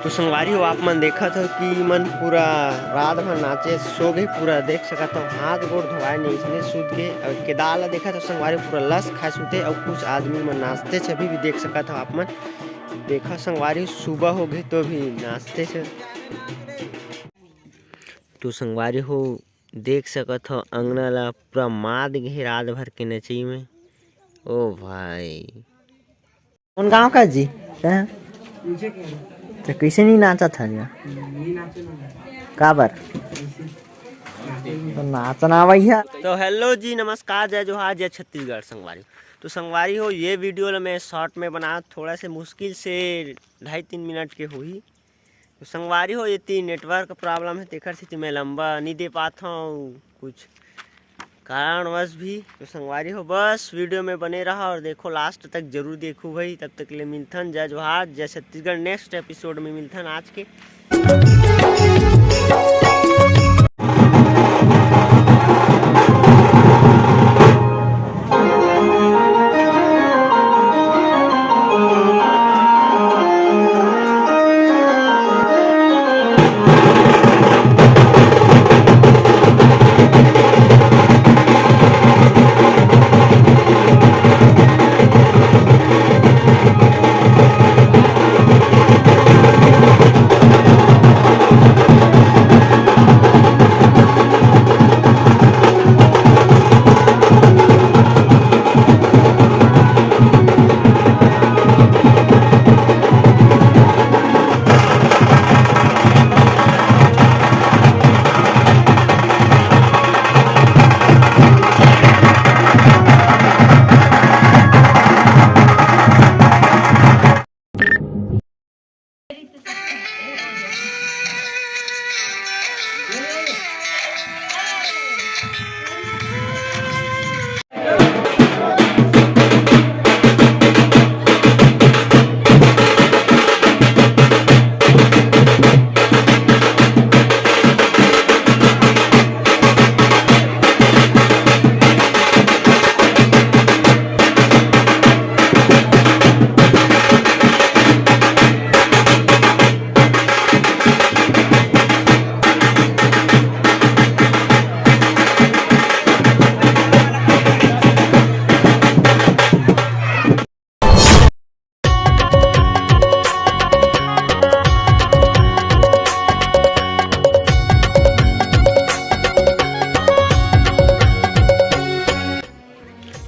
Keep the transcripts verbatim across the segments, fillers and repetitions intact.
तो संगवारी हो, आप मन देखत हो कि मन पूरा रात भर नाचे, सो गे पूरा। देख सकत हो, हाथ गोड़ धोवाए नहीं, इसने सूत गे। अउ केदार ला देखत हो संगवारी, पूरा लस खाए सूते। अउ कुछ आदमी मन नाचते छे, अभी भी देख सकत हो आप मन। देखा संगवारी, सुबह हो गई तो भी नाचते छे। तो संगवारी हो, देख सकत हो, अंगना ला पूरा माद गे रात भर के नचई में। ओ भाई, कौन गांव का जी? हैं? तो कैसे नहीं नाचा था जी? काबर? तो नाचना भैया। तो हेलो जी, नमस्कार, जय जोहार, जय छत्तीसगढ़ संगवारी। तो संगवारी हो, ये वीडियो ला मैं शॉर्ट में बना, थोड़ा से मुश्किल से ढाई तीन मिनट के होही। तो संगवारी हो, एती नेटवर्क प्रॉब्लम है, तेकर सेती मैं लंबा नहीं दे पात हूँ कुछ कारणवश भी। तो संगवारी हो, बस वीडियो में बने रहा और देखो लास्ट तक, जरूर देखो भाई। तब तक ले मिलथन, जय जोहार, जय छत्तीसगढ़। नेक्स्ट एपिसोड में मिलथन आज के।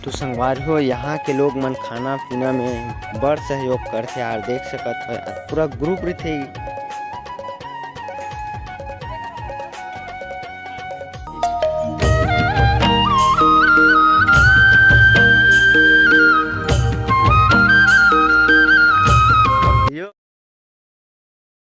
तो संगवारी हो, यहाँ के लोग मन खाना पीना में बड़ सहयोग करथे यार। देख सकत हो, पूरा ग्रुप रहिथे,